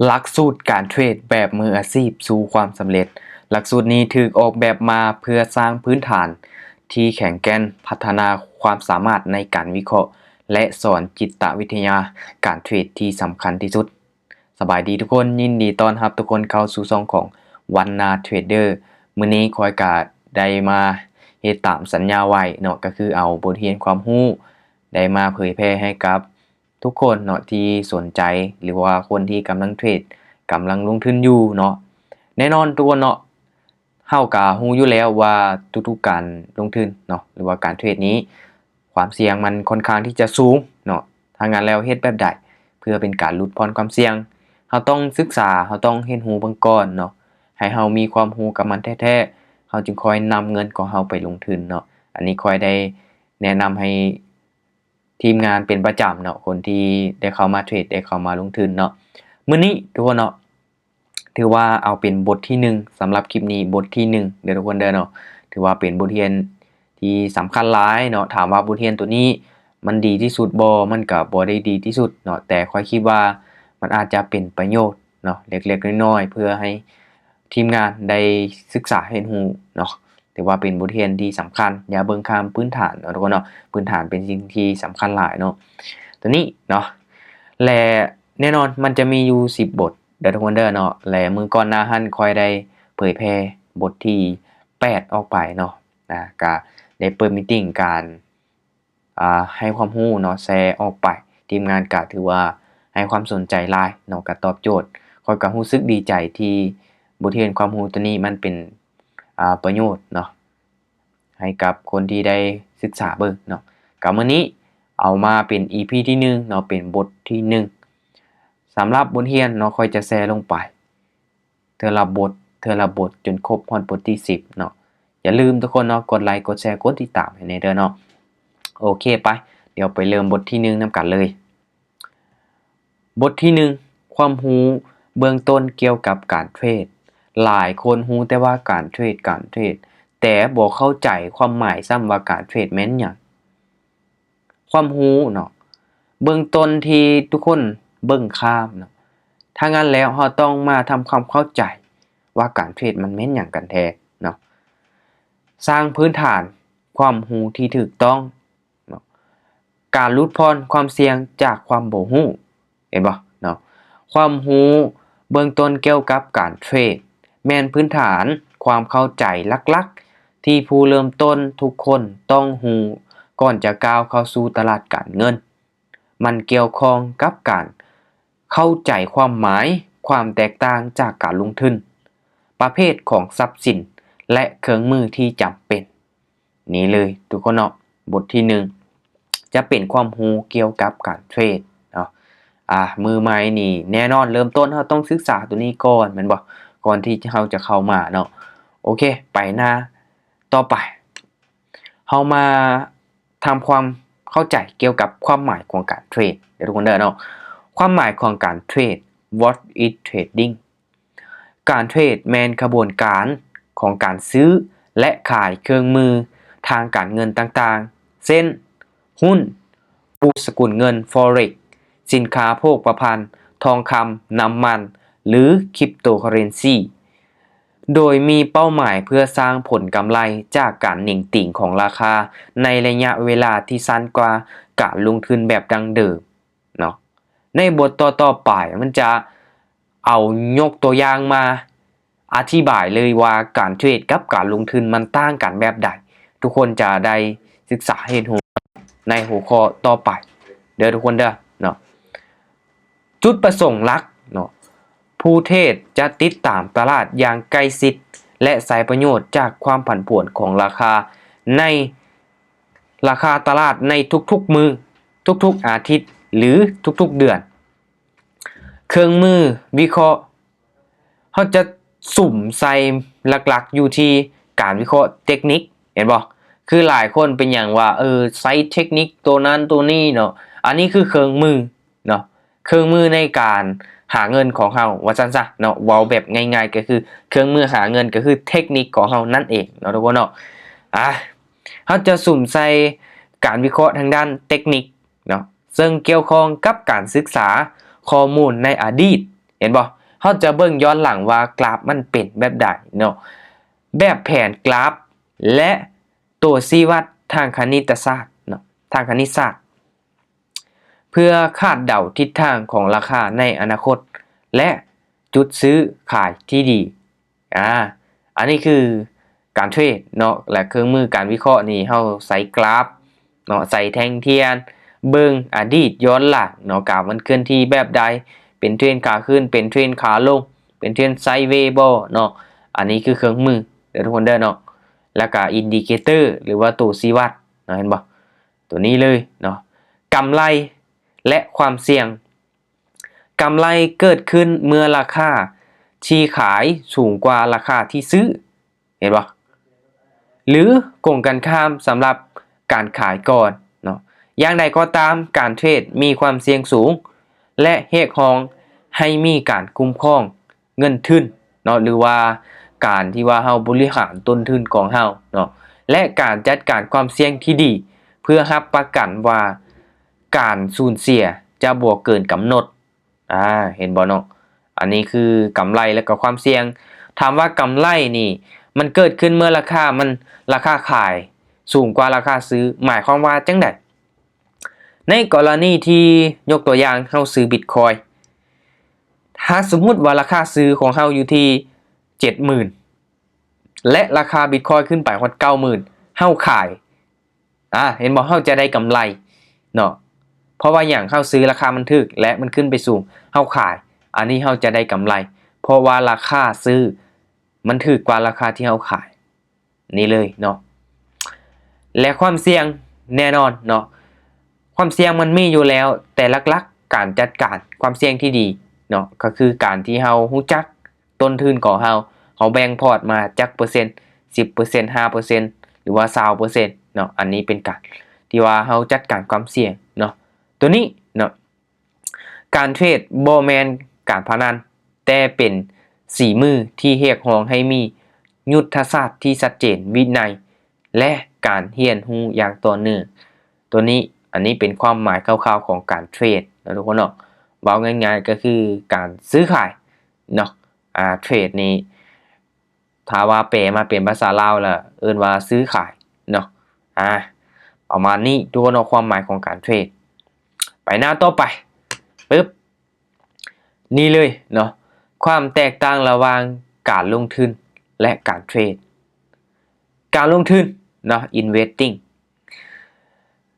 ຫຼັກສູດການເທຣດແບບມືອາຊີບສູ່ຄວາມສຳເລັດ. ຫຼັກສູດນີ້ຖືກອອກແບບມາເພື່ອສ້າງພື້ນຖານທີ່ແຂງແກ່ນ, ພັດທະນາຄວາມສາມາດໃນການວິເຄາະ ແລະ ສອນຈິດຕະວິທະຍາການເທຣດທີ່ສຳຄັນທີ່ສຸດ. ສະບາຍດີທຸກຄົນ, ຍິນດີຕ້ອນຮັບທຸກຄົນເຂົ້າສູ່ຊ່ອງຂອງວັນນາເທຣດເດີ. ມື້ນີ້ຂ້ອຍກະໄດ້ມາເຮັດຕາມສັນຍາໄວ້ເນາະ, ກະຄືເອົາບົດຮຽນຄວາມຮູ້ໄດ້ມາເຜີຍແຜ່ໃຫ້ກັບ ທຸກຄົນເນາະທີ່ສົນໃຈ ຫຼືວ່າຄົນທີ່ກຳລັງເທຣດ ກຳລັງລົງທຶນຢູ່ເນາະ. ແນ່ນອນທຸກຄົນເນາະ ເຮົາກະຮູ້ຢູ່ແລ້ວວ່າທຸກໆການລົງທຶນເນາະ ຫຼືວ່າການເທຣດນີ້ ຄວາມສ່ຽງມັນຄ່ອນຂ້າງທີ່ຈະສູງເນາະ. ຖ້າຊັ້ນແລ້ວເຮັດແບບໃດເພື່ອເປັນການຫຼຸດຜ່ອນຄວາມສ່ຽງ? ເຮົາຕ້ອງສຶກສາ, ເຮົາຕ້ອງຮຽນຮູ້ເບິ່ງກ່ອນເນາະ. ໃຫ້ເຮົາມີຄວາມຮູ້ກັບມັນແທ້ໆ ເຮົາຈຶ່ງຄ່ອຍນຳເງິນຂອງເຮົາໄປລົງທຶນເນາະ. ອັນນີ້ຂ້ອຍໄດ້ແນະນຳໃຫ້ ທີມງານເປັນປະຈຳເນາະ, ຄົນທີ່ໄດ້ເຂົ້າມາເທຣດ ໄດ້ເຂົ້າມາລົງທຶນເນາະ. ມື້ນີ້ທຸກຄົນເນາະ ຖືວ່າເອົາເປັນບົດທີໜຶ່ງ ສຳລັບຄລິບນີ້ ບົດທີໜຶ່ງເດີທຸກຄົນເດີເນາະ. ຖືວ່າເປັນບົດຮຽນທີ່ສຳຄັນຫຼາຍເນາະ. ຖາມວ່າບົດຮຽນໂຕນີ້ມັນດີທີ່ສຸດບໍ່? ມັນກະບໍ່ໄດ້ດີທີ່ສຸດເນາະ, ແຕ່ຂ້ອຍຄິດວ່າມັນອາດຈະເປັນປະໂຫຍດເນາະ ເລັກໆນ້ອຍໆ ເພື່ອໃຫ້ທີມງານໄດ້ສຶກສາຮຽນຮູ້ເນາະ. ຖືວ່າເປັນບົດຮຽນທີ່ສຳຄັນ, ຢ່າເບິ່ງຂ້າມພື້ນຖານເນາະທຸກຄົນເນາະ. ພື້ນຖານເປັນສິ່ງທີ່ສຳຄັນຫຼາຍເນາະ ໂຕນີ້ເນາະ. ແລະ ແນ່ນອນມັນຈະມີຢູ່ສິບບົດເດີທຸກຄົນເດີເນາະ. ແລະ ມື້ກ່ອນໜ້າຫັ້ນຂ້ອຍໄດ້ເຜີຍແຜ່ບົດທີແປດອອກໄປເນາະ, ນະ ກະໄດ້ເປີດມີດຕິງການ ອ່າ ໃຫ້ຄວາມຮູ້ເນາະ ແຊອອກໄປ. ທີມງານກະຖືວ່າໃຫ້ຄວາມສົນໃຈຫຼາຍເນາະ, ກະຕອບໂຈດ. ຂ້ອຍກະຮູ້ສຶກດີໃຈທີ່ບົດຮຽນຄວາມຮູ້ໂຕນີ້ມັນເປັນ ອ່າ ປະໂຫຍດເນາະ ໃຫ້ກັບຄົນທີ່ໄດ້ສຶກສາເບິ່ງເນາະ. ກະມື້ນີ້ເອົາມາເປັນອີພີທີໜຶ່ງເນາະ, ເປັນບົດທີໜຶ່ງ. ສຳລັບບົດຮຽນເນາະ ຂ້ອຍຈະແຊລົງໄປເທື່ອລະບົດ ເທື່ອລະບົດ ຈົນຄົບຮອດບົດທີສິບເນາະ. ຢ່າລືມທຸກຄົນເນາະ ກົດໄລ ກົດແຊ ກົດຕິດຕາມໃຫ້ແດ່ເດີເນາະ. ໂອເຄ ໄປ ດຽວໄປເລີ່ມບົດທີໜຶ່ງນຳກັນເລີຍ. ບົດທີໜຶ່ງ ຄວາມຮູ້ເບື້ອງຕົ້ນກ່ຽວກັບການເທຣດ. ຫຼາຍຄົນຮູ້ແຕ່ວ່າການເທຣດ ການເທຣດ ແຕ່ບໍ່ເຂົ້າໃຈຄວາມໝາຍຊ້ຳວ່າການເທຣດແມ່ນຫຍັງ. ຄວາມຮູ້ເນາະ ເບື້ອງຕົ້ນທີ່ທຸກຄົນເບິ່ງຂ້າມເນາະ. ຖ້າຊັ້ນແລ້ວເຮົາຕ້ອງມາທຳຄວາມເຂົ້າໃຈວ່າການເທຣດມັນແມ່ນຫຍັງກັນແທ້ເນາະ. ສ້າງພື້ນຖານຄວາມຮູ້ທີ່ຖືກຕ້ອງ ເນາະ ການຫຼຸດຜ່ອນຄວາມສ່ຽງຈາກຄວາມບໍ່ຮູ້ ເຫັນບໍ່ເນາະ. ຄວາມຮູ້ເບື້ອງຕົ້ນກ່ຽວກັບການເທຣດ ແມ່ນພື້ນຖານຄວາມເຂົ້າໃຈຫຼັກໆ ທີ່ຜູ້ເລີ່ມຕົ້ນທຸກຄົນຕ້ອງຮູ້ກ່ອນຈະກ້າວເຂົ້າສູ່ຕະຫຼາດການເງິນ. ມັນກ່ຽວຂ້ອງກັບການເຂົ້າໃຈຄວາມໝາຍ, ຄວາມແຕກຕ່າງຈາກການລົງທຶນ, ປະເພດຂອງຊັບສິນ ແລະ ເຄື່ອງມືທີ່ຈຳເປັນ. ນີ້ເລີຍທຸກຄົນເນາະ, ບົດທີໜຶ່ງຈະເປັນຄວາມຮູ້ກ່ຽວກັບການເທຣດເນາະ. ອ່າ ມືໃໝ່ນີ້ແນ່ນອນເລີ່ມຕົ້ນເຮົາຕ້ອງສຶກສາໂຕນີ້ກ່ອນແມ່ນບໍ່? ກ່ອນທີ່ເຮົາຈະເຂົ້າມາເນາະ. ໂອເຄ ໄປໜ້າຕໍ່ໄປ ເຮົາມາທຳຄວາມເຂົ້າໃຈກ່ຽວກັບຄວາມໝາຍຂອງການເທຣດເດີທຸກຄົນເດີເນາະ. ຄວາມໝາຍຂອງການເທຣດ What is trading? ການເທຣດແມ່ນຂະບວນການຂອງການຊື້ ແລະ ຂາຍເຄື່ອງມືທາງການເງິນຕ່າງໆ ເຊັ່ນ ຮຸ້ນ, ຄູ່ສະກຸນເງິນ Forex, ສິນຄ້າໂພກພະພັນ, ທອງຄຳ, ນ້ຳມັນ ຫຼື Cryptocurrency ໂດຍມີເປົ້າໝາຍເພື່ອສ້າງຜົນກຳໄລຈາກການເໜັງຕີງຂອງລາຄາໃນໄລຍະເວລາທີ່ສັ້ນກວ່າການລົງທຶນແບບດັ້ງເດີມເນາະ. ໃນບົດຕໍ່ໆໄປ ມັນຈະ ເອົາຍົກຕົວຢ່າງມາອະທິບາຍເລີຍວ່າການເທຣດກັບການລົງທຶນມັນຕ່າງກັນແບບໃດ. ທຸກຄົນຈະໄດ້ສຶກສາຮຽນຮູ້ໃນຫົວຂໍ້ຕໍ່ໄປເດີທຸກຄົນເດີເນາະ. ຈຸດປະສົງຫຼັກເນາະ, ຜູ້ເທຣດຈະຕິດຕາມຕະຫຼາດຢ່າງໃກ້ຊິດ ແລະ ໃຊ້ປະໂຫຍດຈາກຄວາມຜັນຜວນຂອງລາຄາໃນ ລາຄາຕະຫຼາດໃນທຸກໆມື້, ທຸກໆອາທິດ ຫຼື ທຸກໆເດືອນ. ເຄື່ອງມືວິເຄາະ ເຮົາຈະສຸມໃສ່ຫຼັກໆຢູ່ທີ່ການວິເຄາະເຕັກນິກ ເຫັນບໍ່? ຄືຫຼາຍຄົນເປັນຫຍັງວ່າ ເອີ ໃຊ້ເຕັກນິກໂຕນັ້ນໂຕນີ້ເນາະ, ອັນນີ້ຄືເຄື່ອງມືເນາະ, ເຄື່ອງມືໃນການຫາເງິນຂອງເຮົາ ວ່າຊັ້ນຊະເນາະ. ເວົ້າແບບງ່າຍໆ ກໍຄືເຄື່ອງມືຫາເງິນ ກໍຄືເຕັກນິກຂອງເຮົານັ້ນເອງເນາະທຸກຄົນເນາະ. ອ່າ ເຮົາຈະສຸມໃສ່ການວິເຄາະທາງດ້ານເຕັກນິກເນາະ, ເຊິ່ງກ່ຽວຂ້ອງກັບການສຶກສາຂໍ້ມູນໃນອະດີດ ເຫັນບໍ່? ເຮົາຈະເບິ່ງຍ້ອນຫຼັງວ່າກຣາຟມັນເປັນແບບໃດເນາະ, ແບບແຜນກຣາຟ ແລະ ຕົວຊີ້ວັດທາງຄະນິດຕະສາດເນາະ, ທາງຄະນິດສາດ ເພື່ອຄາດເດົາທິດທາງຂອງລາຄາໃນອະນາຄົດ ແລະ ຈຸດຊື້ຂາຍທີ່ດີ. ອາ ອັນນີ້ຄືການເທຣດເນາະ ແລະ ເຄື່ອງມືການວິເຄາະນີ້ ເຮົາໃຊ້ກຣາຟເນາະ, ໃຊ້ແທ່ງທຽນ ເບິ່ງອະດີດຍ້ອນຫຼັງເນາະ, ກາບມັນເຄື່ອນທີ່ແບບໃດ, ເປັນເທຣນຂາຂຶ້ນ, ເປັນເທຣນຂາລົງ, ເປັນເທຣນໄຊເວບໍ່ເນາະ. ອັນນີ້ຄືເຄື່ອງມືເດີທຸກຄົນເດີເນາະ. ແລ້ວກະອິນດິເຄເຕີ ຫຼືວ່າຕົວຊີ້ວັດເນາະ, ເຫັນບໍ່? ຕົວນີ້ເລີຍເນາະ. ກຳໄລ ແລະ ຄວາມສ່ຽງ. ກຳໄລເກີດຂຶ້ນເມື່ອລາຄາທີ່ຂາຍສູງກວ່າລາຄາທີ່ຊື້, ເຫັນບໍ່? ຫຼືກົງກັນຂ້າມສຳລັບການຂາຍກ່ອນເນາະ. ຢ່າງໃດກໍຕາມ, ການເທຣດມີຄວາມສ່ຽງສູງ ແລະ ຮຽກຮ້ອງໃຫ້ມີການຄຸ້ມຄອງເງິນທຶນເນາະ ຫຼືວ່າການທີ່ວ່າເຮົາບໍລິຫານຕົ້ນທຶນຂອງເຮົາເນາະ ແລະ ການຈັດການຄວາມສ່ຽງທີ່ດີ ເພື່ອຮັບປະກັນວ່າ ການສູນເສຍຈະບໍ່ເກີນກຳນົດ. ອາ ເຫັນບໍ່ເນາະ? ອັນນີ້ຄືກຳໄລ ແລະ ກໍຄວາມສ່ຽງ. ຖາມວ່າກຳໄລນີ້ມັນເກີດຂຶ້ນເມື່ອລາຄາມັນ ລາຄາຂາຍສູງກວ່າລາຄາຊື້ ໝາຍຄວາມວ່າຈັ່ງໃດ? ໃນກໍລະນີທີ່ຍົກຕົວຢ່າງເຮົາຊື້ບິດຄອຍ, ຖ້າສົມມຸດວ່າລາຄາຊື້ຂອງເຮົາຢູ່ທີ່ເຈັດໝື່ນ ແລະ ລາຄາບິດຄອຍຂຶ້ນໄປຮອດເກົ້າໝື່ນ ເຮົາຂາຍ. ອາ ເຫັນບໍ່? ເຮົາຈະໄດ້ກຳໄລເນາະ. ເພາະວ່າຫຍັງ? ເຮົາຊື້ລາຄາມັນຖືກ ແລະ ມັນຂຶ້ນໄປສູງ ເຮົາຂາຍ. ອັນນີ້ເຮົາຈະໄດ້ກຳໄລ ເພາະວ່າລາຄາຊື້ມັນຖືກກວ່າລາຄາທີ່ເຮົາຂາຍນີ້ເລີຍເນາະ. ແລະ ຄວາມສ່ຽງແນ່ນອນເນາະ, ຄວາມສ່ຽງມັນມີຢູ່ແລ້ວ ແຕ່ຫຼັກໆ ການຈັດການຄວາມສ່ຽງທີ່ດີເນາະ ກໍຄືການທີ່ເຮົາຮູ້ຈັກ ຕົ້ນທຶນຂອງເຮົາ, ເຮົາແບ່ງພອດມາຈັກເປີເຊັນ, ສິບເປີເຊັນ, ຫ້າເປີເຊັນ ຫຼືວ່າຊາວເປີເຊັນເນາະ. ອັນນີ້ເປັນການທີ່ວ່າເຮົາຈັດການຄວາມສ່ຽງເນາະ. ຕົວນີ້ເນາະ, ການເທຣດບໍ່ແມ່ນການພະນັນ, ແຕ່ເປັນສີມືທີ່ຮຽກຮ້ອງໃຫ້ມີຍຸດທະສາດທີ່ຊັດເຈນ, ວິໄນ ແລະ ການຮຽນຮູ້ຢ່າງຕໍ່ເນື່ອງ. ຕົວນີ້, ອັນນີ້ເປັນຄວາມໝາຍຄ່າວໆຂອງການເທຣດເນາະທຸກຄົນເນາະ. ເວົ້າງ່າຍໆກໍຄືການຊື້ຂາຍເນາະ. ອາ ເທຣດນີ້ ຖ້າວ່າແປມາເປັນພາສາລາວລະເອີ້ນວ່າຊື້ຂາຍເນາະ. ອາ ປະມານນີ້ທຸກຄົນເນາະ, ຄວາມໝາຍຂອງການເທຣດ. ໄປໜ້າຕໍ່ໄປ ປຶບ ນີ້ເລີຍເນາະ, ຄວາມແຕກຕ່າງລະຫວ່າງການລົງທຶນ ແລະ ການເທຣດ. ການລົງທຶນເນາະ, ອິນເວສຕິງ.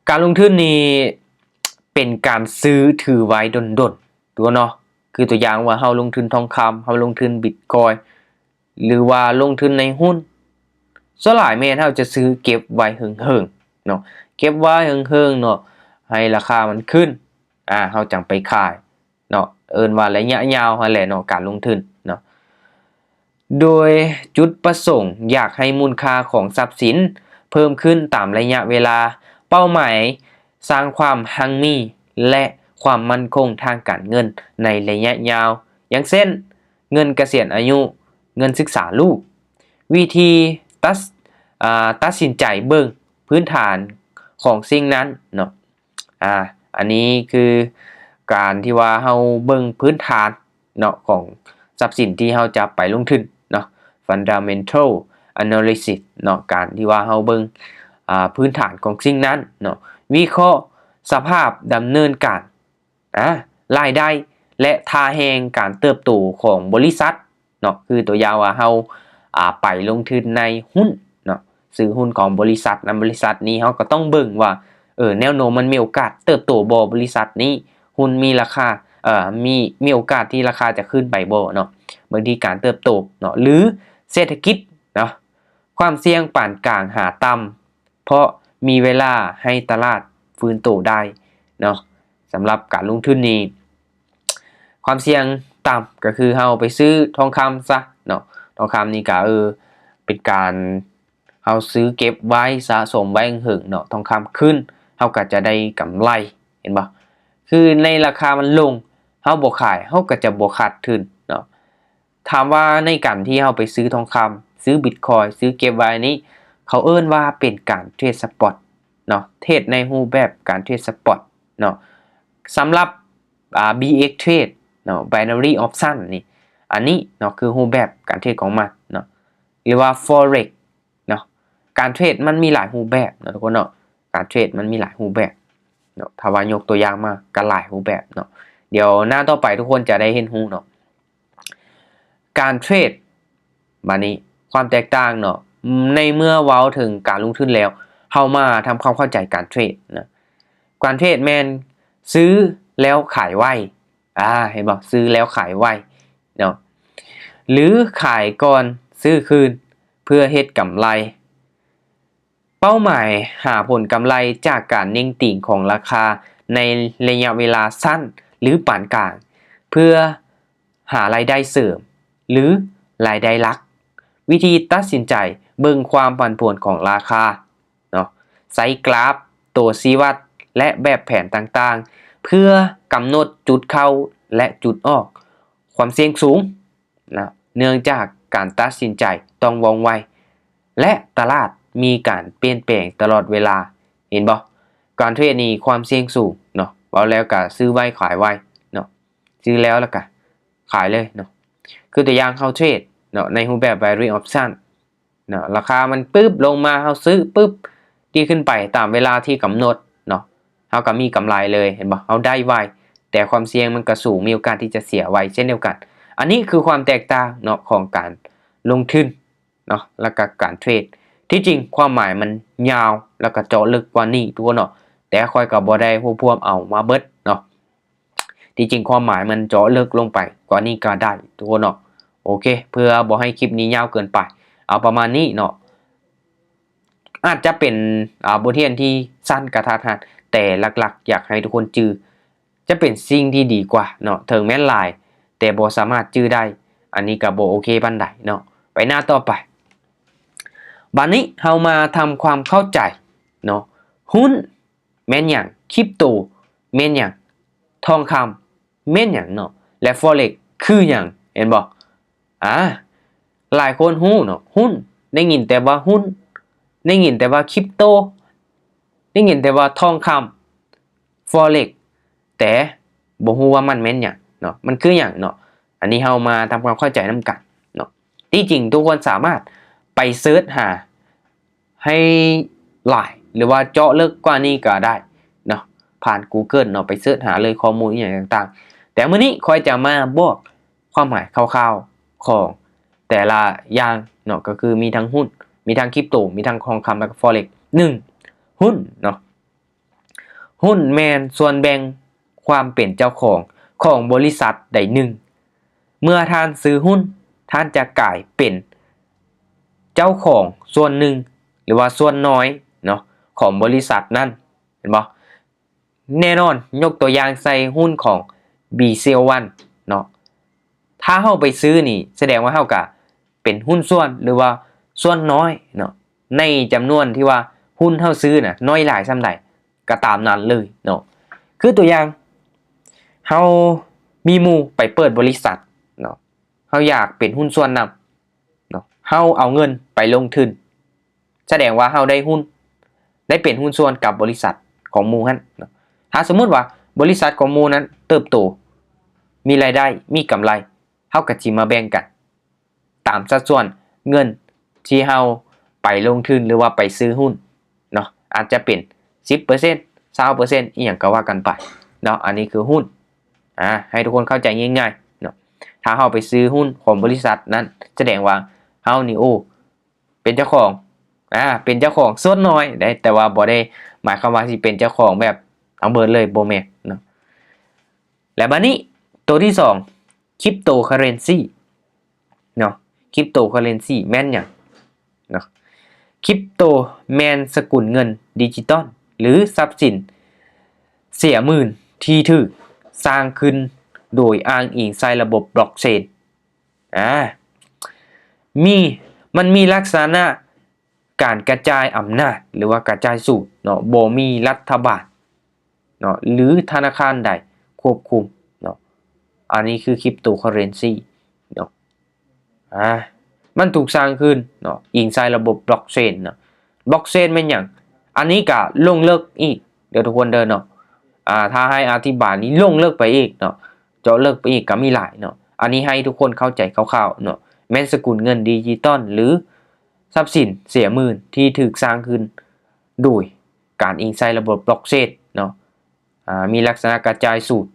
ການລົງທຶນນີ້ເປັນການຊື້ຖືໄວ້ດົນໆ ຕົວະເນາະ, ຄືຕົວຢ່າງວ່າເຮົາລົງທຶນທອງຄຳ, ເຮົາລົງທຶນບິດຄອຍ ຫຼືວ່າລົງທຶນໃນຫຸ້ນ. ສ່ວນຫຼາຍແມ່ນເຮົາຈະຊື້ເກັບໄວ້ເຫິງໆເນາະ, ເກັບໄວ້ເຫິງໆເນາະ, ໃຫ້ລາຄາມັນຂຶ້ນ, ອາ ເຮົາຈັ່ງໄປຂາຍເນາະ, ເອີ້ນວ່າໄລຍະຍາວຫັ້ນແຫຼະເນາະ, ການລົງທຶນເນາະ. ໂດຍຈຸດປະສົງຢາກໃຫ້ມູນຄ່າຂອງຊັບສິນເພີ່ມຂຶ້ນຕາມໄລຍະເວລາ, ເປົ້າໝາຍສ້າງຄວາມຮັ່ງມີ ແລະ ຄວາມໝັ້ນຄົງທາງການເງິນໃນໄລຍະຍາວ, ຢ່າງເຊັ່ນ ເງິນກະສຽນອາຍຸ, ເງິນສຶກສາລູກ. ວິທີຕັດ ອາ ຕັດສິນໃຈເບິ່ງພື້ນຖານຂອງສິ່ງນັ້ນເນາະ. ອາ ອັນນີ້ຄືການທີ່ວ່າເຮົາເບິ່ງພື້ນຖານເນາະ ຂອງຊັບສິນທີ່ເຮົາຈະໄປລົງທຶນເນາະ, fundamental analysis ເນາະ, ການທີ່ວ່າເຮົາເບິ່ງ ອາ ພື້ນຖານຂອງສິ່ງນັ້ນເນາະ, ວິເຄາະສະພາບດຳເນີນການ ອາ ລາຍໄດ້ ແລະ ທ່າແຮງການເຕີບໂຕຂອງບໍລິສັດເນາະ. ຄືຕົວຢ່າງວ່າເຮົາ ອາ ໄປລົງທຶນໃນຫຸ້ນເນາະ, ຊື້ຫຸ້ນຂອງບໍລິສັດນັ້ນບໍລິສັດນີ້, ເຮົາກໍຕ້ອງເບິ່ງວ່າ ເອີ ແນວໂນ້ມມັນມີໂອກາດເຕີບໂຕບໍ່ ບໍລິສັດນີ້, ຫຸ້ນມີລາຄາ ເອີ ມີ ມີໂອກາດທີ່ລາຄາຈະຂຶ້ນໄປບໍ່ເນາະ, ເບິ່ງທີ່ການເຕີບໂຕເນາະ ຫຼື ເສດຖະກິດເນາະ. ຄວາມສ່ຽງປານກາງຫາຕ່ຳ ເພາະມີເວລາໃຫ້ຕະຫຼາດຟື້ນໂຕໄດ້ເນາະ. ສຳລັບການລົງທຶນນີ້ ຄວາມສ່ຽງຕ່ຳ ກໍຄືເຮົາໄປຊື້ທອງຄຳຊະເນາະ, ທອງຄຳນີ້ກໍ ເອີ ເປັນການເຮົາຊື້ເກັບໄວ້ ສະສົມໄວ້ເຫິງໆເນາະ, ທອງຄຳຂຶ້ນ ເຮົາກໍຈະໄດ້ກຳໄລ ເຫັນບໍ່? ຄືໃນລາຄາມັນລົງ ເຮົາບໍ່ຂາຍ ເຮົາກໍຈະບໍ່ຂາດທຶນເນາະ. ຖາມວ່າໃນການທີ່ເຮົາໄປຊື້ທອງຄຳ, ຊື້ບິດຄອຍ, ຊື້ເກັບໄວ້ນີ້ ເຂົາເອີ້ນວ່າເປັນການເທຣດສະປອດເນາະ, ເທຣດໃນຮູບແບບການເທຣດສະປອດເນາະ. ສຳລັບ ອາ ບີເອັກເທຣດ ເນາະ binary option ນີ້ ອັນນີ້ເນາະ ຄືຮູບແບບການເທຣດຂອງມັນເນາະ ຫຼືວ່າ forex ເນາະ. ການເທຣດມັນມີຫຼາຍຮູບແບບເນາະທຸກຄົນເນາະ ການເທຣດມັນມີຫຼາຍຮູບແບບເນາະ ຖ້າວ່າຍົກຕົວຢ່າງມາກໍຫຼາຍຮູບແບບເນາະ. ດຽວໜ້າຕໍ່ໄປທຸກຄົນຈະໄດ້ຮຽນຮູ້ເນາະ ການເທຣດ. ບາດນີ້ຄວາມແຕກຕ່າງເນາະ ໃນເມື່ອເວົ້າເຖິງການລົງທຶນແລ້ວ ເຮົາມາທຳຄວາມເຂົ້າໃຈການເທຣດນະ. ການເທຣດແມ່ນຊື້ແລ້ວຂາຍໄວ ອາ ເຫັນບໍ່? ຊື້ແລ້ວຂາຍໄວເນາະ ຫຼືຂາຍກ່ອນຊື້ຄືນເພື່ອເຮັດກຳໄລ. ເປົ້າໝາຍຫາຜົນກຳໄລຈາກການເໜັງຕີງຂອງລາຄາໃນໄລຍະເວລາສັ້ນ ຫຼື ປານກາງ ເພື່ອຫາລາຍໄດ້ເສີມ ຫຼື ລາຍໄດ້ຫຼັກ. ວິທີຕັດສິນໃຈເບິ່ງຄວາມຜັນຜວນຂອງລາຄາເນາະ ໃຊ້ກຣາຟ, ຕົວຊີ້ວັດ ແລະ ແບບແຜນຕ່າງໆ ເພື່ອກຳນົດຈຸດເຂົ້າ ແລະ ຈຸດອອກ. ຄວາມສ່ຽງສູງ ນະ ເນື່ອງຈາກການຕັດສິນໃຈຕ້ອງວ່ອງໄວ ແລະ ຕະຫຼາດມີການປ່ຽນແປງຕະຫຼອດເວລາ. ເຫັນບໍ່? ການເທຣດນີ້ຄວາມສ່ຽງສູງເນາະ ເວົ້າແລ້ວກະຊື້ໄວຂາຍໄວເນາະ ຊື້ແລ້ວລະກະຂາຍເລີຍເນາະ. ຄືຕົວຢ່າງເຮົາເທຣດເນາະ ໃນຮູບແບບ binary option ເນາະ ລາຄາມັນປຶບລົງມາ ເຮົາຊື້ປຶບ ດີດຂຶ້ນໄປຕາມເວລາທີ່ກຳນົດເນາະ ເຮົາກໍມີກຳໄລເລີຍ ເຫັນບໍ່? ເຮົາໄດ້ໄວ ແຕ່ຄວາມສ່ຽງມັນກໍສູງ ມີໂອກາດທີ່ຈະເສຍໄວເຊັ່ນດຽວກັນ. ອັນນີ້ຄືຄວາມແຕກຕ່າງເນາະ ຂອງການລົງທຶນເນາະ ແລ້ວກໍການເທຣດ. ທີ່ຈິງຄວາມໝາຍມັນຍາວ ແລ້ວກໍເຈາະເລິກກວ່ານີ້ທຸກຄົນເນາະ ແຕ່ຂ້ອຍກໍບໍ່ໄດ້ຮວບຮວມເອົາມາເບິດເນາະ. ທີ່ຈິງຄວາມໝາຍມັນເຈາະເລິກລົງໄປກວ່ານີ້ກໍໄດ້ທຸກຄົນເນາະ. ໂອເຄ ເພື່ອບໍ່ໃຫ້ຄລິບນີ້ຍາວເກີນໄປ ເອົາປະມານນີ້ເນາະ. ອາດຈະເປັນ ອາ ບົດຮຽນທີ່ສັ້ນກະທັດຮັດ ແຕ່ຫຼັກໆ ຢາກໃຫ້ທຸກຄົນຈື່ ຈະເປັນສິ່ງທີ່ດີກວ່າເນາະ. ເຖິງແມ່ນຫຼາຍ ແຕ່ບໍ່ສາມາດຈື່ໄດ້ ອັນນີ້ກໍບໍ່ໂອເຄປານໃດເນາະ. ໄປໜ້າຕໍ່ໄປ. ບາດນີ້ເຮົາມາທຳຄວາມເຂົ້າໃຈເນາະ ຮຸ້ນ ແມ່ນຫຍັງ? ຄຣິບໂຕແມ່ນຫຍັງ? ທອງຄຳແມ່ນຫຍັງເນາະ? ແລະ Forex ຄືຫຍັງ? ເຫັນບໍ່? ອາ ຫຼາຍຄົນຮູ້ເນາະ ຮຸ້ນ ໄດ້ຍິນແຕ່ວ່າຮຸ້ນ ໄດ້ຍິນແຕ່ວ່າຄຣິບໂຕ ໄດ້ຍິນແຕ່ວ່າທອງຄຳ Forex ແຕ່ບໍ່ຮູ້ວ່າມັນແມ່ນຫຍັງເນາະ ມັນຄືຫຍັງເນາະ. ອັນນີ້ເຮົາມາທຳຄວາມເຂົ້າໃຈນຳກັນເນາະ. ທີ່ຈິງທຸກຄົນສາມາດໄປເສີດຫາ ໃຫ້ຫຼາຍ ຫຼືວ່າເຈາະເລິກກວ່ານີ້ກໍໄດ້ເນາະ ຜ່ານ Google ເນາະ ໄປເສີດຫາເລີຍຂໍ້ມູນອີ່ຫຍັງຕ່າງໆ. ແຕ່ມື້ນີ້ຂ້ອຍຈະມາບອກຄວາມໝາຍຄ່າວໆຂອງແຕ່ລະຢ່າງເນາະ ກໍຄືມີທັງຮຸ້ນ ມີທັງຄຣິບໂຕ ມີທັງທອງຄຳ ແລະ Forex. ໜຶ່ງ ຮຸ້ນເນາະ. ຮຸ້ນແມ່ນສ່ວນແບ່ງຄວາມເປັນເຈົ້າຂອງຂອງບໍລິສັດໃດໜຶ່ງ. ເມື່ອທ່ານຊື້ຮຸ້ນ ທ່ານຈະກາຍເປັນເຈົ້າຂອງສ່ວນໜຶ່ງ ຫຼືວ່າສ່ວນນ້ອຍເນາະ ຂອງບໍລິສັດນັ້ນ ເຫັນບໍ່? ແນ່ນອນ ຍົກຕົວຢ່າງໃສ່ຮຸ້ນຂອງ BCL One ເນາະ ຖ້າເຮົາໄປຊື້ນີ້ ສະແດງວ່າເຮົາກະເປັນຫຸ້ນສ່ວນ ຫຼືວ່າສ່ວນນ້ອຍເນາະ ໃນຈຳນວນທີ່ວ່າຮຸ້ນເຮົາຊື້ນະ ນ້ອຍຫຼາຍສ່ຳໃດ ກໍຕາມນັ້ນເລີຍເນາະ. ຄືຕົວຢ່າງ ເຮົາມີໝູ່ໄປເປີດບໍລິສັດເນາະ ເຮົາຢາກເປັນຫຸ້ນສ່ວນນຳເນາະ ເຮົາເອົາເງິນໄປລົງທຶນ ສະແດງວ່າເຮົາໄດ້ຫຸ້ນ ໄດ້ເປັນຫຸ້ນສ່ວນກັບບໍລິສັດຂອງໝູ່ຫັ້ນເນາະ. ຖ້າສົມມຸດວ່າບໍລິສັດຂອງໝູ່ນັ້ນເຕີບໂຕ ມີລາຍໄດ້ ມີກຳໄລ ເຮົາກໍຊິມາແບ່ງກັນ ຕາມສັດສ່ວນເງິນທີ່ເຮົາໄປລົງທຶນ ຫຼືວ່າໄປຊື້ຫຸ້ນເນາະ ອາດຈະເປັນສິບເປີເຊັນ ຊາວເປີເຊັນ ອີ່ຫຍັງກໍວ່າກັນໄປເນາະ. ອັນນີ້ຄືຫຸ້ນ ອາ ໃຫ້ທຸກຄົນເຂົ້າໃຈງ່າຍໆເນາະ. ຖ້າເຮົາໄປຊື້ຫຸ້ນຂອງບໍລິສັດນັ້ນ ສະແດງວ່າເຮົານີ້ ໂອ້ ເປັນເຈົ້າຂອງ ອາ ເປັນເຈົ້າຂອງສ່ວນນ້ອຍເດ້ ແຕ່ວ່າບໍ່ໄດ້ໝາຍຄວາມວ່າຊິເປັນເຈົ້າຂອງແບບທັງເບີດເລີຍ ບໍ່ແມ່ນເນາະ. ແລະ ບາດນີ້ ໂຕທີສອງ ຄຣິບໂຕເຄີເຣນຊີເນາະ. ຄຣິບໂຕເຄີເຣນຊີແມ່ນຫຍັງເນາະ? ຄຣິບໂຕແມ່ນສະກຸນເງິນດິຈິຕອນ ຫຼື ຊັບສິນເສຍໝື່ນທີ່ຖືກສ້າງຂຶ້ນໂດຍອ້າງອີງໃສ່ລະບົບບລັອກເຊນ. ອາ ມີ ມັນມີລັກສະນະການກະຈາຍອຳນາດ ຫຼືວ່າກະຈາຍສູດເນາະ ບໍ່ມີລັດຖະບານເນາະ ຫຼື ທະນາຄານໃດຄວບຄຸມເນາະ. ອັນນີ້ຄືຄຣິບໂຕເຄີເຣນຊີເນາະ ອາ ມັນຖືກສ້າງຂຶ້ນເນາະ ອີງໃສ່ລະບົບບລັອກເຊນເນາະ. ບລັອກເຊນແມ່ນຫຍັງ? ອັນນີ້ກະລົງເລິກອີກເດີທຸກຄົນເດີເນາະ. ອາ ຖ້າໃຫ້ອະທິບາຍນີ້ລົງເລິກໄປອີກເນາະ ເຈ ຈາະເລິກໄປອີກກໍມີຫຼາຍເນາະ. ອັນນີ້ໃຫ້ທຸກຄົນເຂົ້າໃຈຄ່າວໆເນາະ, ແມ່ນສະກຸນເງິນດິຈິຕອນ ຫຼື ຊັບສິນເສຍໝື່ນທີ່ຖືກສ້າງຂຶ້ນໂດຍການອີງໃສ່ລະບົບບລັອກເຊນເນາະ. ອາ ມີລັກສະນະກະຈາຍສູດ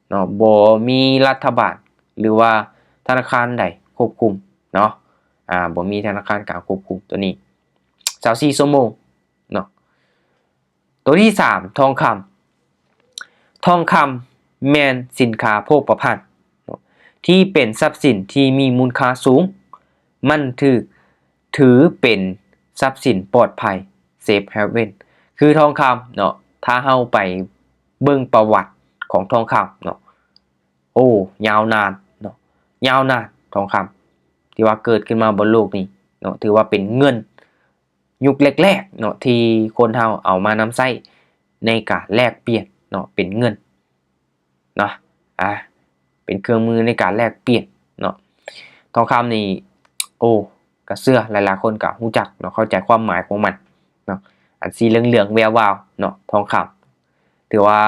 ເນາະ, ບໍ່ມີລັດຖະບານ ຫຼືວ່າທະນາຄານໃດຄວບຄຸມເນາະ. ອາ ບໍ່ມີທະນາຄານການຄວບຄຸມ. ຕົວນີ້ຊາວສີ່ຊົ່ວໂມງເນາະ. ຕົວທີສາມ ທອງຄຳ. ທອງຄຳແມ່ນສິນຄ້າໂພກປະພັນເນາະ ທີ່ເປັນຊັບສິນທີ່ມີມູນຄ່າສູງ. ມັນຖືກ ຖືເປັນຊັບສິນປອດໄພ ເຊຟເຮເວັນ ຄືທອງຄຳເນາະ. ຖ້າເຮົາໄປເບິ່ງປະຫວັດຂອງທອງຄຳເນາະ ໂອ້ ຍາວນານເນາະ, ຍາວນານ. ທອງຄຳທີ່ວ່າເກີດຂຶ້ນມາບົນໂລກນີ້ເນາະ ຖືວ່າເປັນເງິນຍຸກແລກໆເນາະ ທີ່ຄົນເຮົາເອົາມານຳໃຊ້ໃນການແລກປ່ຽນເນາະ ເປັນເງິນ ເນາະ ອາ ເປັນເຄື່ອງມືໃນການແລກປ່ຽນເນາະ. ທອງຄຳນີ້ ໂອ້ ກະເຊື່ອຫຼາຍໆຄົນກະຮູ້ຈັກເນາະ, ເຂົ້າໃຈຄວາມໝາຍຂອງມັນເນາະ, ອັນສີເຫຼືອງໆແວວວາວເນາະ ທອງຄຳ. ຖືວ່າ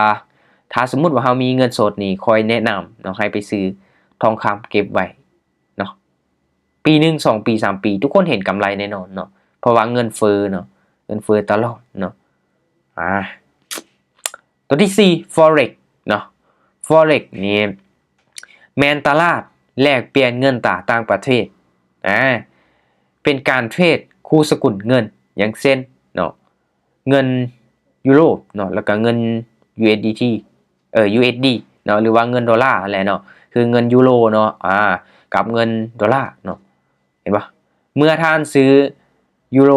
ຖ້າສົມມຸດວ່າເຮົາມີເງິນສົດນີ້ ຂ້ອຍແນະນຳເນາະ ໃຫ້ໄປຊື້ທອງຄຳເກັບໄວ້ ເນາະ ປີໜຶ່ງ ສອງປີ ສາມປີ ທຸກຄົນເຫັນກຳໄລແນ່ນອນເນາະ ເພາະວ່າເງິນເຟີ້ເນາະ ເງິນເຟີ້ຕະຫຼອດເນາະ. ອາ ຕົວທີສີ່ Forex ເນາະ. Forex ນີ້ແມ່ນຕະຫຼາດແລກປ່ຽນເງິນຕາຕ່າງປະເທດ ອາ ເປັນການເທຣດຄູ່ສະກຸນເງິນ ຢ່າງເຊັ່ນເນາະ ເງິນຢູໂຣເນາະ ແລ້ວກະເງິນ USDT ເອີ USD ເນາະ ຫຼືວ່າເງິນໂດລາຫັ້ນແຫຼະເນາະ ຄືເງິນຢູໂຣເນາະ ອາ ກັບເງິນໂດລາເນາະ ເຫັນບໍ່? ເມື່ອທ່ານຊື້ຢູໂຣ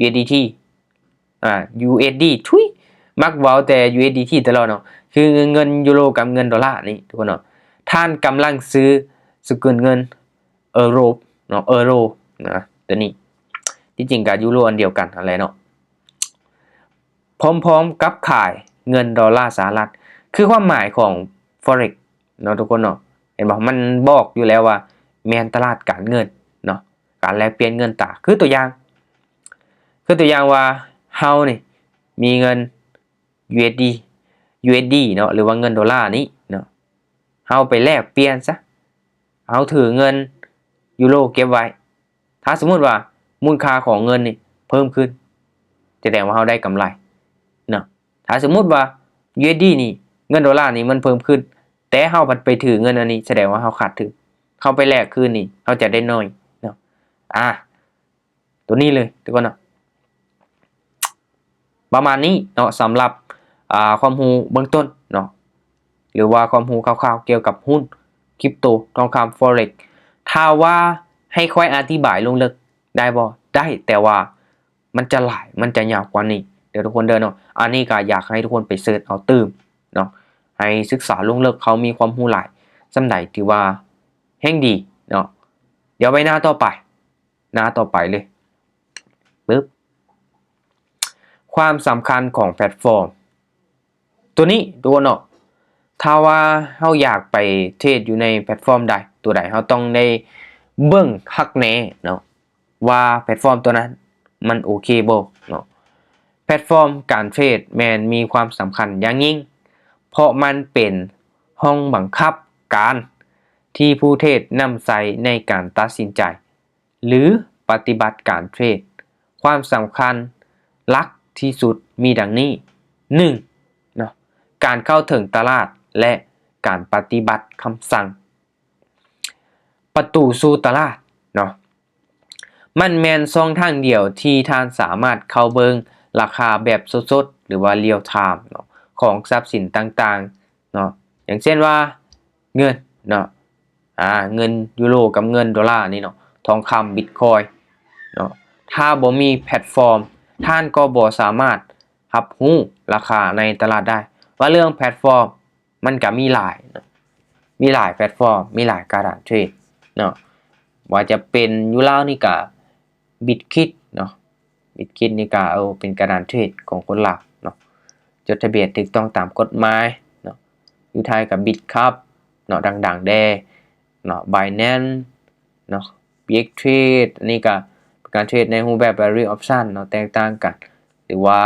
USDT ອາ USD ທຸຍ ມັກເວົ້າແຕ່ USDT ຕະຫຼອດເນາະ ຄືເງິນຢູໂຣກັບເງິນໂດລານີ້ທຸກຄົນເນາະ ທ່ານກຳລັງຊື້ສະກຸນເງິນເອີໂຣເນາະ ເອີໂຣນະ ຕົວນີ້ ທີ່ຈິງກະຢູໂຣອັນດຽວກັນຫັ້ນແຫຼະເນາະ ພ້ອມໆກັບຂາຍເງິນໂດລາສະຫະລັດ ຄືຄວາມໝາຍຂອງ Forex ເນາະທຸກຄົນເນາະ ເຫັນບໍ່? ມັນບອກຢູ່ແລ້ວວ່າແມ່ນຕະຫຼາດການເງິນເນາະ ການແລກປ່ຽນເງິນຕາ ຄືຕົວຢ່າງ ຄືຕົວຢ່າງວ່າເຮົານີ້ມີເງິນ USD USD ເນາະ ຫຼືວ່າເງິນໂດລານີ້ເນາະ ເຮົາໄປແລກປ່ຽນຊະ ເຮົາຖືເງິນຢູໂຣເກັບໄວ້ ຖ້າສົມມຸດວ່າມູນຄ່າຂອງເງິນນີ້ເພີ່ມຂຶ້ນ ສະແດງວ່າເຮົາໄດ້ກຳໄລເນາະ. ຖ້າສົມມຸດວ່າ USD ນີ້ ເງິນໂດລານີ້ມັນເພີ່ມຂຶ້ນ ແຕ່ເຮົາພັດໄປຖືເງິນອັນນີ້ ສະແດງວ່າເຮົາຂາດທຶນ ເຮົາໄປແລກຄືນນີ້ ເຮົາຈະໄດ້ໜ້ອຍເນາະ. ອາ ຕົວນີ້ເລີຍທຸກຄົນເນາະ ປະມານນີ້ເນາະ ສຳລັບ ອາ ຄວາມຮູ້ເບື້ອງຕົ້ນເນາະ ຫຼືວ່າຄວາມຮູ້ຄ່າວໆກ່ຽວກັບຫຸ້ນ ຄຣິບໂຕ ທອງຄຳ Forex. ຖ້າວ່າໃຫ້ຂ້ອຍອະທິບາຍລົງເລິກໄດ້ບໍ່? ໄດ້ ແຕ່ວ່າມັນຈະຫຼາຍ ມັນຈະຍາວກວ່ານີ້ເດີທຸກຄົນເດີເນາະ. ອັນນີ້ກໍຢາກໃຫ້ທຸກຄົນໄປເສີດເອົາຕື່ມເນາະ ໃຫ້ສຶກສາລົງເລິກ ເຮົາມີຄວາມຮູ້ຫຼາຍສ່ຳໃດ ຖືວ່າແຮ່ງດີເນາະ. ດຽວໄວ້ໜ້າຕໍ່ໄປ ໜ້າຕໍ່ໄປເລີຍ ປຶບ ຄວາມສຳຄັນຂອງແພລດຟອມ ຕົວນີ້ທຸກຄົນເນາະ ຖ້າວ່າເຮົາຢາກໄປເທຣດຢູ່ໃນແພລດຟອມໃດ ຕົວໃດ ເຮົາຕ້ອງໄດ້ເບິ່ງຄັກແນ່ເນາະ ວ່າແພລດຟອມຕົວນັ້ນມັນໂອເຄບໍ່ເນາະ. ແພລດຟອມການເທຣດແມ່ນມີຄວາມສຳຄັນຢ່າງຍິ່ງ ເພາະມັນເປັນຫ້ອງບັງຄັບການທີ່ຜູ້ເທຣດນຳໃຊ້ໃນການຕັດສິນໃຈ ຫຼື ປະຕິບັດການເທຣດ. ຄວາມສຳຄັນຫຼັກທີ່ສຸດມີດັ່ງນີ້ ໜຶ່ງເນາະ ການເຂົ້າເຖິງຕະຫຼາດ ແລະ ການປະຕິບັດຄຳສັ່ງ. ປະຕູສູ່ຕະຫຼາດເນາະ ມັນແມ່ນຊ່ອງທາງດຽວທີ່ທ່ານສາມາດເຂົ້າເບິ່ງລາຄາແບບສົດໆ ຫຼືວ່າ real time ເນາະ ຂອງຊັບສິນຕ່າງໆເນາະ ຢ່າງເຊັ່ນວ່າເງິນເນາະ ອາ ເງິນຢູໂຣກັບເງິນໂດລານີ້ເນາະ ທອງຄຳ Bitcoin ເນາະ. ຖ້າບໍ່ມີແພລດຟອມ ທ່ານກໍບໍ່ສາມາດຮັບຮູ້ລາຄາໃນຕະຫຼາດໄດ້. ວ່າເລື່ອງແພລດຟອມ ມັນກະມີຫຼາຍເນາະ ມີຫຼາຍແພລດຟອມ ມີຫຼາຍກະດານເທຣດເນາະ ວ່າຈະເປັນຢູ່ລາວນີ້ກະ Bitget ເນາະ Bitget ນີ້ກະ ເອີ ເປັນກະດານເທຣດຂອງຄົນລາວເນາະ ຈົດທະບຽນຖືກຕ້ອງຕາມກົດໝາຍເນາະ. ຢູ່ໄທກະ Bitcup ເນາະ ດັງໆແດ່ເນາະ Binance ເນາະ PX Trade ອັນນີ້ກະເປັນການເທຣດໃນຮູບແບບ Value Option ເນາະ ແຕກຕ່າງກັນ ຫຼືວ່າ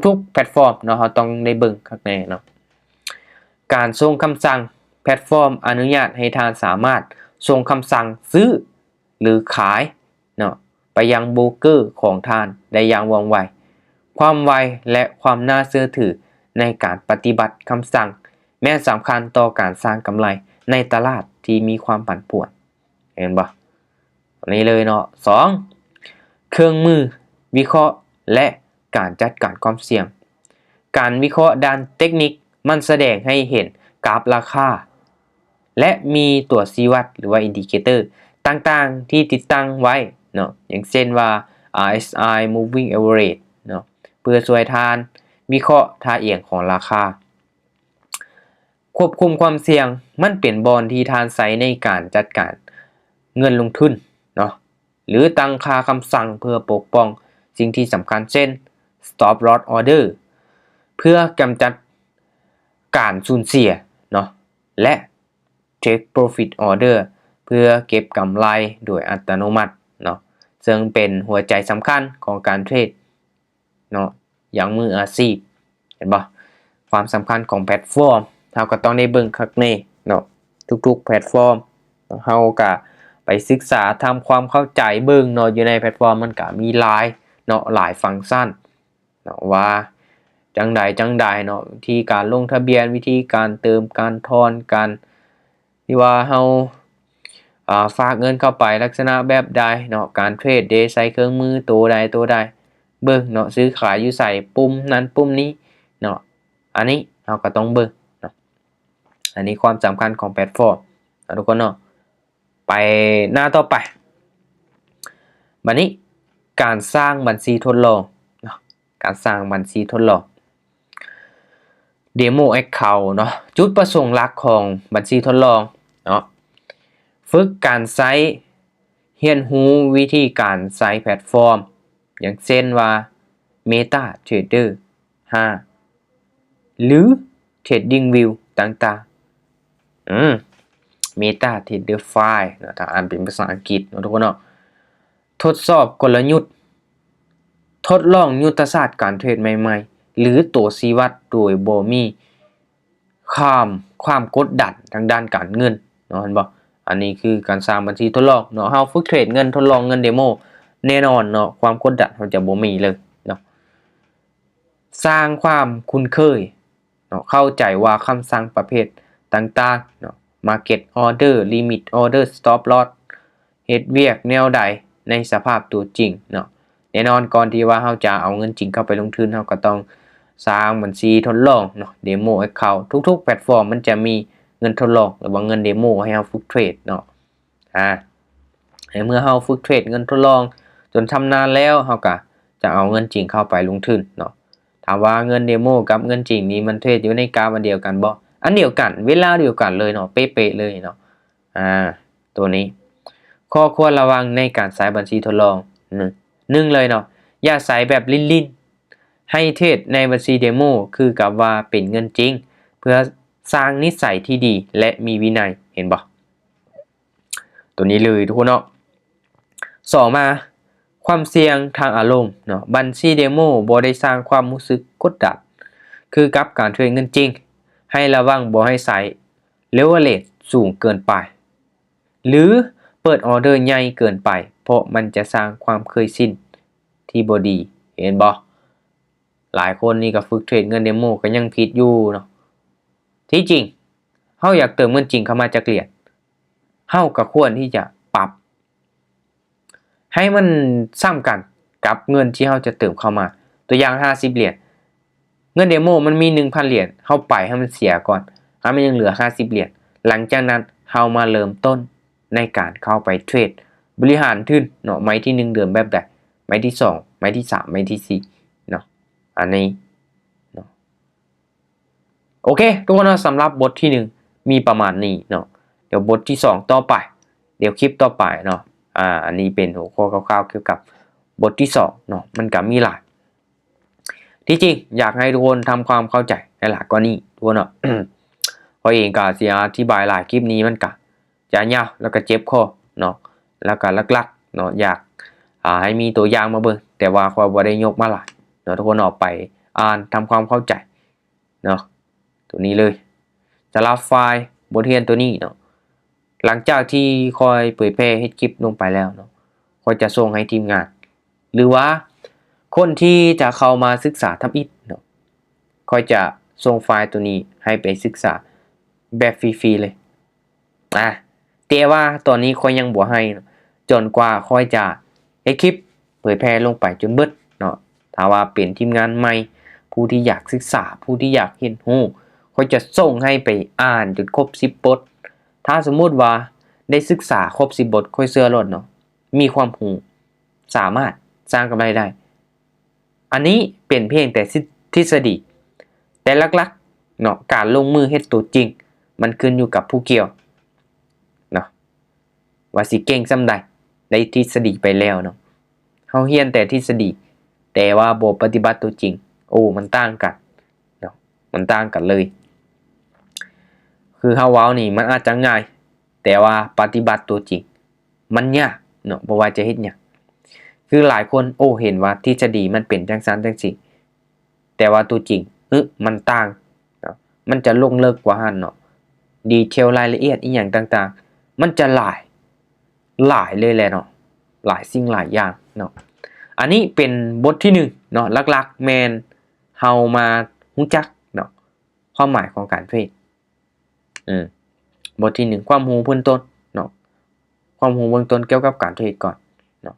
ທຸກໆແພລດຟອມເນາະ ເຮົາຕ້ອງໄດ້ເບິ່ງຄັກແນ່ເນາະ. ການສົ່ງຄຳສັ່ງ ແພລດຟອມອະນຸຍາດໃຫ້ທ່ານສາມາດສົ່ງຄຳສັ່ງຊື້ ຫຼື ຂາຍເນາະ ໄປຍັງໂບຣກເກີຂອງທ່ານໄດ້ຢ່າງວ່ອງໄວ. ຄວາມໄວ ແລະ ຄວາມໜ້າເຊື່ອຖືໃນການປະຕິບັດຄຳສັ່ງ ແມ່ນສຳຄັນຕໍ່ການສ້າງກຳໄລໃນຕະຫຼາດທີ່ມີຄວາມຜັນຜວນ. ເຫັນບໍ່? ອັນນີ້ເລີຍເນາະ. ສອງ ເຄື່ອງມືວິເຄາະ ແລະ ການຈັດການຄວາມສ່ຽງ. ການວິເຄາະດ້ານເຕັກນິກ ມັນສະແດງໃຫ້ເຫັນກາຟລາຄາ ແລະ ມີຕົວຊີ້ວັດ ຫຼືວ່າ indicator ຕ່າງໆທີ່ຕິດຕັ້ງໄວ້ເນາະ ຢ່າງເຊັ່ນວ່າ RSI Moving Average ເນາະ ເພື່ອຊ່ວຍທ່ານວິເຄາະທ່າອຽງຂອງລາຄາ. ຄວບຄຸມຄວາມສ່ຽງ ມັນເປັນບ່ອນທີ່ທ່ານໃຊ້ໃນການຈັດການເງິນລົງທຶນເນາະ ຫຼື ຕັ້ງຄ່າຄຳສັ່ງເພື່ອປົກປ້ອງສິ່ງທີ່ສຳຄັນ ເຊັ່ນ stop loss order ເພື່ອກຳຈັດການສູນເສຍເນາະ ແລະ take profit order ເພື່ອເກັບກຳໄລໂດຍອັດຕະໂນມັດເນາະ ເຊິ່ງເປັນຫົວໃຈສຳຄັນຂອງການເທຣດເນາະ ຢ່າງມືອາຊີບ. ເຫັນບໍ່? ຄວາມສຳຄັນຂອງແພລດຟອມ ເຮົາກໍຕ້ອງໄດ້ເບິ່ງຄັກແນ່ເນາະ ທຸກໆແພລດຟອມ ເຮົາກໍໄປສຶກສາທຳຄວາມເຂົ້າໃຈເບິ່ງເນາະ ຢູ່ໃນແພລດຟອມມັນກໍມີຫຼາຍເນາະ ຫຼາຍຟັງຊັນເນາະ ວ່າຈັ່ງໃດຈັ່ງໃດເນາະ ວິທີການລົງທະບຽນ ວິທີການເຕີມ ການຖອນ ການ ທີ່ວ່າເຮົາ ອ່າ ຝາກເງິນເຂົ້າໄປລັກສະນະແບບໃດເນາະ ການເທຣດເດ ໃຊ້ເຄື່ອງມືໂຕໃດໂຕໃດ ເບິ່ງເນາະ ຊື້ຂາຍຢູ່ໃສ ປຸ່ມນັ້ນປຸ່ມນີ້ເນາະ ອັນນີ້ເຮົາກໍຕ້ອງເບິ່ງເນາະ. ອັນນີ້ຄວາມສຳຄັນຂອງແພລດຟອມເນາະ ທຸກຄົນເນາະ. ໄປໜ້າຕໍ່ໄປ ບັດນີ້ການສ້າງບັນຊີທົດລອງເນາະ ການສ້າງບັນຊີທົດລອງ demo account ເນາະ ຈຸດປະສົງຫຼັກຂອງບັນຊີທົດລອງເນາະ ຝຶກການໃຊ້ ຮຽນຮູ້ວິທີການໃຊ້ແພລດຟອມ ຢ່າງເຊັ່ນວ່າ MetaTrader ຫ້າ ຫຼື TradingView ຕ່າງໆ ອືມ MetaTrader five ເນາະ ຖ້າອ່ານເປັນພາສາອັງກິດເນາະ ທຸກຄົນເນາະ. ທົດສອບກົນລະຍຸດ ທົດລອງຍຸດທະສາດການເທຣດໃໝ່ໆ ຫຼື ຕົວຊີ້ວັດໂດຍບໍ່ມີຄວາມ ຄວາມກົດດັນທາງດ້ານການເງິນເນາະ ເຫັນບໍ່? ອັນນີ້ຄືການສ້າງບັນຊີທົດລອງເນາະ ເຮົາຝຶກເທຣດເງິນ ທົດລອງເງິນ demo ແນ່ນອນເນາະ ຄວາມກົດດັນເຮົາຈະບໍ່ມີເລີຍເນາະ. ສ້າງຄວາມຄຸ້ນເຄີຍ ເນາະ ເຂົ້າໃຈວ່າຄຳສັ່ງປະເພດຕ່າງໆເນາະ market order limit order stop loss ເຮັດວຽກແນວໃດໃນສະພາບຕົວຈິງເນາະ. ແນ່ນອນ ກ່ອນທີ່ວ່າເຮົາຈະເອົາເງິນຈິງເຂົ້າໄປລົງທຶນ ເຮົາກໍຕ້ອງສ້າງບັນຊີທົດລອງເນາະ demo account ທຸກໆແພລດຟອມມັນຈະມີເງິນທົດລອງ ຫຼືວ່າເງິນ demo ໃຫ້ເຮົາຝຶກເທຣດເນາະ. ອາ ໃນເມື່ອເຮົາຝຶກເທຣດເງິນທົດລອງຈົນຊຳນານແລ້ວ ເຮົາກະຈະເອົາເງິນຈິງເຂົ້າໄປລົງທຶນເນາະ. ຖາມວ່າເງິນ demo ກັບເງິນຈິງນີ້ ມັນເທຣດຢູ່ໃນກາຟອັນດຽວກັນບໍ່? ອັນດຽວກັນ ເວລາດຽວກັນເລີຍເນາະ ເປະໆເລີຍເນາະ. ອາ ໂຕນີ້ ຂໍ້ຄວນລະວັງໃນການໃຊ້ບັນຊີທົດລອງ ໜຶ່ງ ໜຶ່ງເລີຍເນາະ ຢ່າໃຊ້ແບບຫຼິ້ນໆ ໃຫ້ເທຣດໃນບັນຊີ demo ຄືກັບວ່າເປັນເງິນຈິງ ເພື່ອສ້າງນິດໄສທີ່ດີ ແລະ ມີວິໄນ ເຫັນບໍ່? ໂຕນີ້ເລີຍທຸກຄົນເນາະ. ສອງມາ ຄວາມສ່ຽງທາງອາລົມເນາະ ບັນຊີ demo ບໍ່ໄດ້ສ້າງຄວາມຮູ້ສຶກກົດດັນ ຄືກັບການເທຣດເງິນຈິງ. ໃຫ້ລະວັງບໍ່ໃຫ້ໃຊ້ leverage ສູງເກີນໄປ ຫຼື ເປີດ order ໃຫຍ່ເກີນໄປ ເພາະມັນຈະສ້າງຄວາມເຄີຍຊິນທີ່ບໍ່ດີ ເຫັນບໍ່? ຫຼາຍຄົນນີ້ກໍຝຶກເທຣດເງິນ demo ກໍຍັງຜິດຢູ່ເນາະ. ທີ່ຈິງ ເຮົາຢາກເຕີມເງິນຈິງເຂົ້າມາຈັກຫຼຽນ ເຮົາກໍຄວນທີ່ຈະປັບໃຫ້ມັນສ່ຳກັນກັບເງິນທີ່ເຮົາຈະເຕີມເຂົ້າມາ. ຕົວຢ່າງ ຫ້າສິບຫຼຽນ ເງິນ demo ມັນມີ ໜຶ່ງພັນຫຼຽນ ເຮົາໄປໃຫ້ມັນເສຍກ່ອນ ໃຫ້ມັນຍັງເຫຼືອ ຫ້າສິບຫຼຽນ. ຫຼັງຈາກນັ້ນ ເຮົາມາເລີ່ມຕົ້ນໃນການເຂົ້າໄປເທຣດ ບໍລິຫານທຶນເນາະ ໄມ້ທີໜຶ່ງເລີ່ມແບບໃດ ໄມ້ທີສອງ ໄມ້ທີສາມ ໄມ້ທີສີ່ເນາະ. ອັນນີ້ເນາະ ໂອເຄ ທຸກຄົນເນາະ ສຳລັບບົດທີໜຶ່ງມີປະມານນີ້ເນາະ. ດຽວບົດທີສອງຕໍ່ໄປ ດຽວຄລິບຕໍ່ໄປເນາະ ອາ ອັນນີ້ເປັນຫົວຂໍ້ຄ່າວໆກ່ຽວກັບບົດທີສອງເນາະ ມັນກໍມີຫຼາຍ. ທີ່ຈິງຢາກໃຫ້ທຸກຄົນທຳຄວາມເຂົ້າໃຈໃຫ້ຫຼາຍກວ່ານີ້ທຸກຄົນເນາະ. ຂ້ອຍເອງກໍຊິອະທິບາຍຫຼາຍ ຄລິບນີ້ມັນກໍຈະຍາວ ແລ້ວກໍເຈັບຄໍເນາະ ແລ້ວກໍຫຼັກໆເນາະ ຢາກ ອາ ໃຫ້ມີຕົວຢ່າງມາເບິ່ງ ແຕ່ວ່າຂ້ອຍບໍ່ໄດ້ຍົກມາຫຼາຍເນາະ ທຸກຄົນເນາະ ໄປອ່ານທຳຄວາມເຂົ້າໃຈ ເນາະ ຕົວນີ້ເລີຍ. ສຳລັບຝ່າຍ ບົດຮຽນໂຕນີ້ເນາະ ຫຼັງຈາກທີ່ຂ້ອຍເຜີຍແຜ່ເຮັດຄລິບລົງໄປແລ້ວເນາະ ຂ້ອຍຈະສົ່ງໃຫ້ທີມງານ ຫຼືວ່າຄົນທີ່ຈະເຂົ້າມາສຶກສາທຳອິດເນາະ ຂ້ອຍຈະສົ່ງໄຟລ໌ໂຕນີ້ໃຫ້ໄປສຶກສາແບບຟຣີໆເລີຍ. ອາ ແຕ່ວ່າຕອນນີ້ຂ້ອຍຍັງບໍ່ໃຫ້ເນາະ ຈົນກວ່າຂ້ອຍຈະເຮັດຄລິບເຜີຍແຜ່ລົງໄປຈົນເບິດເນາະ. ຖ້າວ່າເປັນທີມງານໃໝ່ ຜູ້ທີ່ຢາກສຶກສາ ຜູ້ທີ່ຢາກຮຽນຮູ້ ຂ້ອຍຈະສົ່ງໃຫ້ໄປອ່ານຈົນຄົບສິບບົດ. ຖ້າສົມມຸດວ່າໄດ້ສຶກສາຄົບສິບບົດ ຂ້ອຍເຊື່ອໂລດເນາະ ມີຄວາມຮູ້ ສາມາດສ້າງກຳໄລໄດ້. ອັນນີ້ເປັນພຽງແຕ່ທິດສະດີ ແຕ່ຫຼັກໆເນາະ ການລົງມືເຮັດໂຕຈິງ ມັນຂຶ້ນຢູ່ກັບຜູ້ກ່ຽວເນາະ ວ່າຊິເກັ່ງສ່ຳໃດ. ໄດ້ທິດສະດີໄປແລ້ວເນາະ ເຮົາຮຽນແຕ່ທິດສະດີ ແຕ່ວ່າບໍ່ປະຕິບັດໂຕຈິງ ໂອ້ ມັນຕ່າງກັນເນາະ ມັນຕ່າງກັນເລີຍ. ຄືເຮົາເວົ້ານີ້ມັນອາດຈະງ່າຍ ແຕ່ວ່າປະຕິບັດໂຕຈິງ ມັນຍາກເນາະ ບໍ່ວ່າຈະເຮັດຫຍັງ. ຄືຫຼາຍຄົນ ໂອ້ ເຫັນວ່າທິດສະດີມັນເປັນຈັ່ງຊັ້ນຈັ່ງຊີ້ ແຕ່ວ່າໂຕຈິງ ເອີ ມັນຕ່າງເນາະ ມັນຈະລົງເລິກກວ່າຫັ້ນເນາະ ດີເທວລາຍລະອຽດອີ່ຫຍັງຕ່າງໆ ມັນຈະຫຼາຍ ຫຼາຍເລີຍແຫຼະເນາະ ຫຼາຍສິ່ງຫຼາຍຢ່າງເນາະ. ອັນນີ້ເປັນບົດທີໜຶ່ງເນາະ ຫຼັກໆແມ່ນເຮົາມາຮູ້ຈັກເນາະ ຄວາມໝາຍຂອງການເທຣດ ອືມ ບົດທີໜຶ່ງ ຄວາມຮູ້ພື້ນຕົ້ນເນາະ ຄວາມຮູ້ເບື້ອງຕົ້ນກ່ຽວກັບການເທຣດກ່ອນເນາະ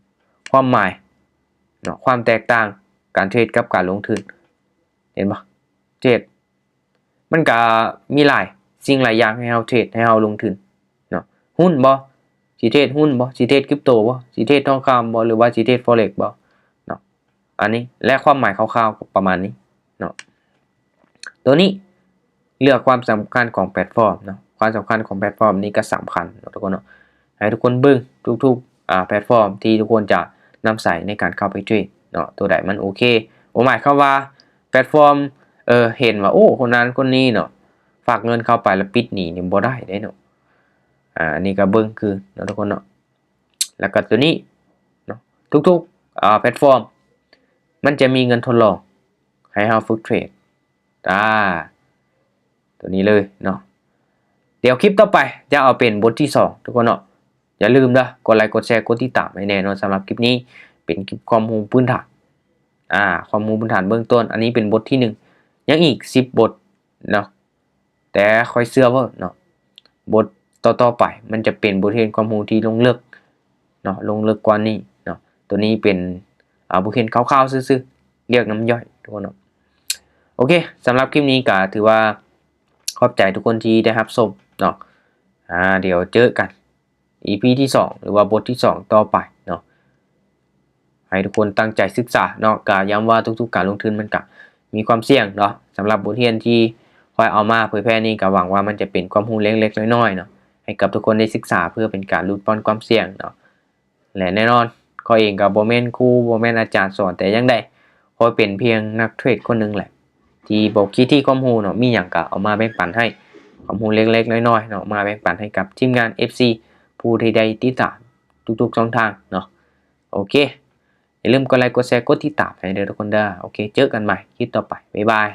ຄວາມໝາຍເນາະ ຄວາມແຕກຕ່າງການເທຣດກັບການລົງທຶນ ເຫັນບໍ່? ເທຣດ ມັນກະມີຫຼາຍສິ່ງຫຼາຍຢ່າງໃຫ້ເຮົາເທຣດ ໃຫ້ເຮົາລົງທຶນເນາະ. ຫຸ້ນບໍ່? ຊິເທຣດຫຸ້ນບໍ່? ຊິເທຣດຄຣິບໂຕບໍ່? ຊິເທຣດທອງຄຳບໍ່? ຫຼືວ່າຊິເທຣດ Forex ບໍ່ເນາະ? ອັນນີ້ ແລະ ຄວາມໝາຍຄ່າວໆກໍປະມານນີ້ເນາະ. ໂຕນີ້ ເລື່ອງຄວາມສຳຄັນຂອງແພລດຟອມເນາະ ຄວາມສຳຄັນຂອງແພລດຟອມນີ້ກໍສຳຄັນເນາະທຸກຄົນເນາະ. ໃຫ້ທຸກຄົນເບິ່ງທຸກໆ ອາ ແພລດຟອມທີ່ທຸກຄົນຈະນຳໃຊ້ໃນການເຂົ້າໄປເທຣດເນາະ ໂຕໃດມັນໂອເຄ. ບໍ່ໝາຍຄວາມວ່າແພລດຟອມ ເອີ ເຫັນວ່າ ໂອ້ ຄົນນັ້ນຄົນນີ້ເນາະ ຝາກເງິນເຂົ້າໄປແລ້ວປິດໜີ້ນີ້ບໍ່ໄດ້ເດ້ເນາະ. ອາ ອັນນີ້ກໍເບິ່ງຄືເນາະທຸກຄົນເນາະ. ແລ້ວກໍໂຕນີ້ເນາະ ທຸກໆ ອາ ແພລດຟອມ ມັນຈະມີເງິນທົດລອງໃຫ້ເຮົາຝຶກເທຣດ ອາ ໂຕນີ້ເລີຍເນາະ. ດຽວຄລິບຕໍ່ໄປຈະເອົາເປັນບົດທີສອງທຸກຄົນເນາະ. ຢ່າລືມເດີ ກົດໄລ ກົດແຊ ກົດຕິດຕາມໃຫ້ແນ່ເນາະ. ສຳລັບຄລິບນີ້ເປັນຄລິບຄວາມຮູ້ພື້ນຖານ ອາ ຄວາມຮູ້ພື້ນຖານເບື້ອງຕົ້ນ. ອັນນີ້ເປັນບົດທີໜຶ່ງ ຍັງອີກສິບບົດເນາະ. ແຕ່ຂ້ອຍເຊື່ອວ່າເນາະ ບົດຕໍ່ໆໄປມັນຈະເປັນບົດຮຽນຄວາມຮູ້ທີ່ລົງເລິກເນາະ ລົງເລິກກວ່ານີ້ເນາະ. ໂຕນີ້ເປັນ ອາ ບົດຮຽນຄ່າວໆຊື່ໆ ລຽກນ້ຳຍ່ອຍທຸກຄົນເນາະ. ໂອເຄ ສຳລັບຄລິບນີ້ກໍຖືວ່າຂອບໃຈທຸກຄົນທີ່ໄດ້ຮັບຊົມເນາະ. ອາ ດຽວເຈີກັນ ອີພີທີສອງ ຫຼືວ່າບົດທີສອງຕໍ່ໄປເນາະ. ໃຫ້ທຸກຄົນຕັ້ງໃຈສຶກສາເນາະ. ກະຢ້ຳວ່າທຸກໆການລົງທຶນມັນກະມີຄວາມສ່ຽງເນາະ. ສຳລັບບົດຮຽນທີ່ຂ້ອຍເອົາມາເຜີຍແຜ່ນີ້ ກະຫວັງວ່າມັນຈະເປັນຄວາມຮູ້ເລັກໆນ້ອຍໆເນາະ ໃຫ້ກັບທຸກຄົນໄດ້ສຶກສາ ເພື່ອເປັນການຫຼຸດຜ່ອນຄວາມສ່ຽງເນາະ. ແລະແນ່ນອນ ຂ້ອຍເອງກໍບໍ່ແມ່ນຄູ ບໍ່ແມ່ນອາຈານສອນແຕ່ຢ່າງໃດ. ຂ້ອຍເປັນພຽງນັກເທຣດຄົນໜຶ່ງແຫຼະ ທີ່ບໍ່ຂີ້ຖີ້ຄວາມຮູ້ເນາະ. ມີຫຍັງກໍເອົາມາແບ່ງປັນໃຫ້ ຄວາມຮູ້ເລັກໆນ້ອຍໆເນາະ ມາແບ່ງປັນໃຫ້ກັບທີມງານ ເອັຟຊີ ຜູ້ທີ່ໄດ້ຕິດຕາມທຸກໆຊ່ອງທາງເນາະ. ໂອເຄ ຢ່າລືມກົດໄລ ກົດແຊ ກົດຕິດຕາມໃຫ້ເດີທຸກຄົນເດີ. ໂອເຄ ເຈີກັນໃໝ່ຄລິບຕໍ່ໄປ ບາຍບາຍ.